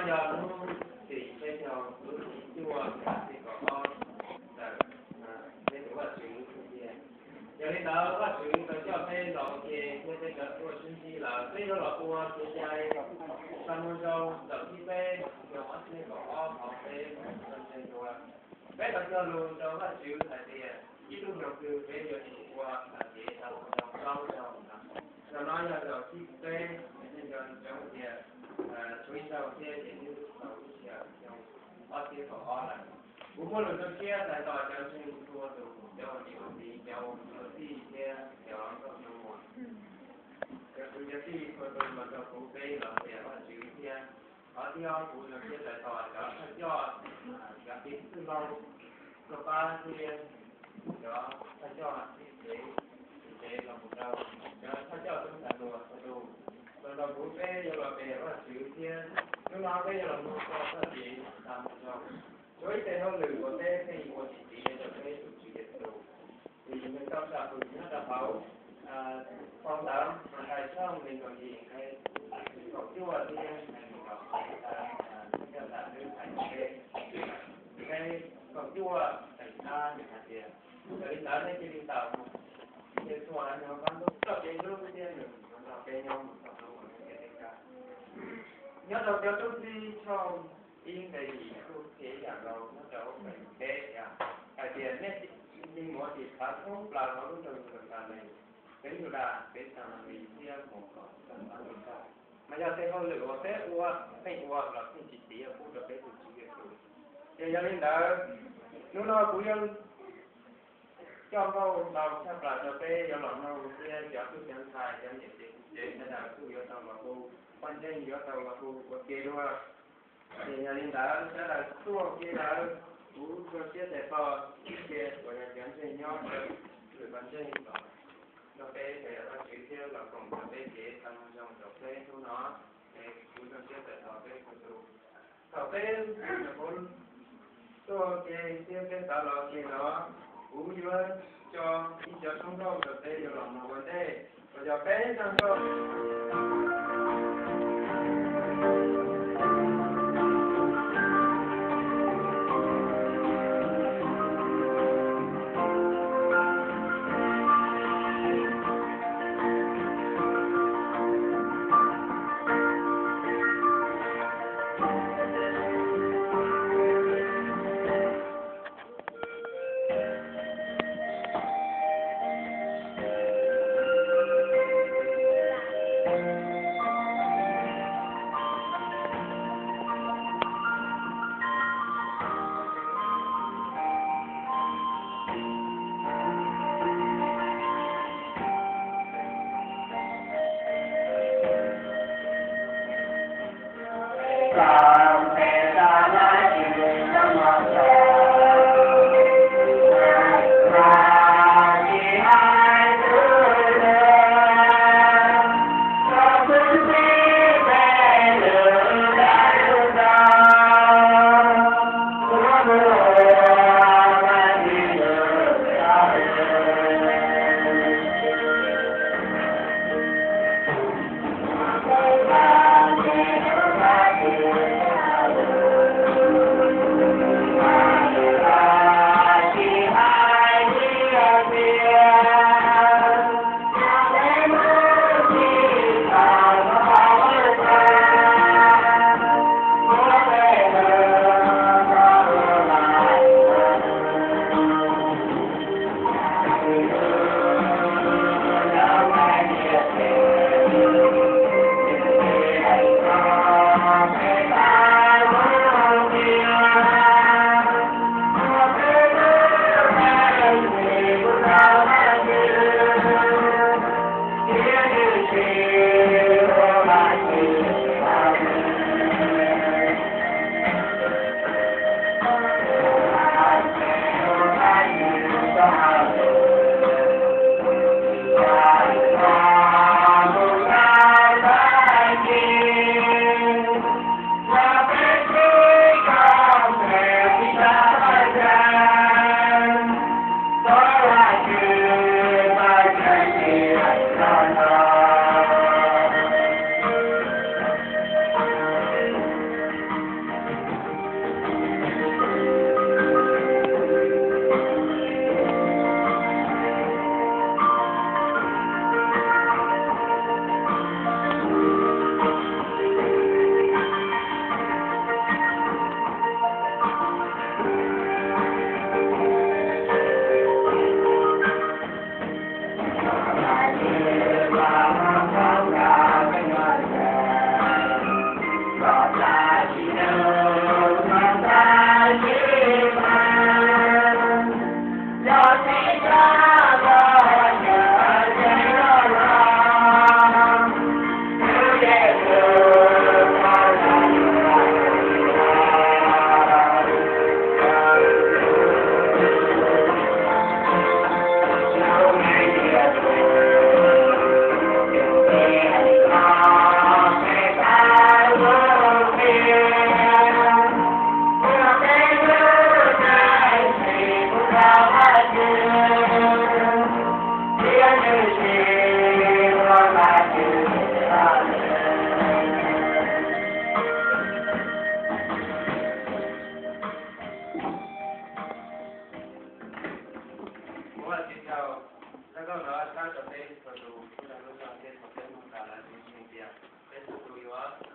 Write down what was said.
Yog hnub tim peb caug lub hlis cuaj, xyoo kaum ob, ntawm peb tus Vajtswv tiag. Yog li ntawd Vajtswv tau coj peb los ua ke thiab peb cov tuaj sib ntsib lawm, peb yuav los ua kev cai Txhaj Muag Zoo zaum thib peb, xyoo ob txhiab kaum ob hauv peb ntseeg dua. Peb los cog lus rau Vajtswv hais tias ib lub xyoo twg peb yuav tsum ua kev Txhaj Muag Zoo plaub zaug no. Zaum no yog zaum thib peb, peb nco ntsoov tias tshuav ib zaug thiab ces twb tau ib xyoos xyoo ob txhiab kaum ob lawm. Kuv muaj lus zoo siab txais tos cov ntseeg txhua tus, cov uas niam uas txiv, cov uas txij thiab cov nkauj nraug muam, cov kwv cov tij txhua tus los nrog kuv peb los qhuas Vajtswv thiab. Qhov thib ob, kuv zoo siab txais tos cov thawj coj, cov tij txwj laug, tuaj pab thiab cov thawj coj txheeb tsev, txheeb tsev los mus rau cov thawj coj tub ntxhais hluas txhua tus, los nrog kuv peb yuav los qhuas Vajtswv thiab. Hnub no peb yuav los mloog txog txoj kev Txhaj Muag Zoo. Tshuav ib txoj hauj lwm uas peb pheej ua tsis txhiv rau peb tus Tswv Yexus, vim nws tau sam hwm nyob rau hauv phau ntawv Mathais tshooj nees nkaum yim nqe kaum cuaj thiab nees nkaum, Mathais tshooj kaum cuaj nqe ab nws hais tias, yog li ntawd nej cia li tawm mus, cia txhua haiv neeg ua pab ntxub txoj kev hlub thiab nws yuav nrog peb nyob mus txog hnub uas nej thiaj li kaj. Nyob rau cov tub txib tshooj ib nqe yim kuj qhia ib yam nkaus nyob rau feem peb tias, hais tias nej cia li mus ua tim khawv thoob plaws hauv lub nroog Yeluxalees, peb Yudas, peb Xamalis thiab mus kom txog txhab ntuj tsaus. Mas yog tej hauj lwm uas peb ua, pheej ua los pheej tsis txhiv pub rau peb tus Tswv Yexus. Ces yog li ntawd, hnub no kuv yuav coj nkauj ntau tshaj plaws rau peb yuav los mloog thiab cov tub cov ntxhais, cov niam tsev txiv tsev sawv daws kuj yuav tau los hu, poj ntseeg yuav tau los hu ua ke dua. Ces yog li ntawd sawv daws tuaj ua ke lawm, kuv zoo siab txais tos ib ce uas yog cov ntseeg nyob rau lwm pawg ntseeg los nrog peb qhuas Vajtswv thiab los koom rau peb kev txhaj muag zoo rau peb hnub no. Es kuv zoo siab txais tos peb txhua tus. Thaum peb nyuam qhuav tuaj ua ke thiab peb rov los ua ke no, kuv yuav tso ib co tshooj nkauj rau peb yuav los mloog ua ntej, uas yog peb zaj nkauj. Ua tsis tau, zaj nkauj no txhawb rau peb txhua tus sawv daws lub zog thiab thaum peb mus tas lawm ces tseem tias peb txhua tus yuav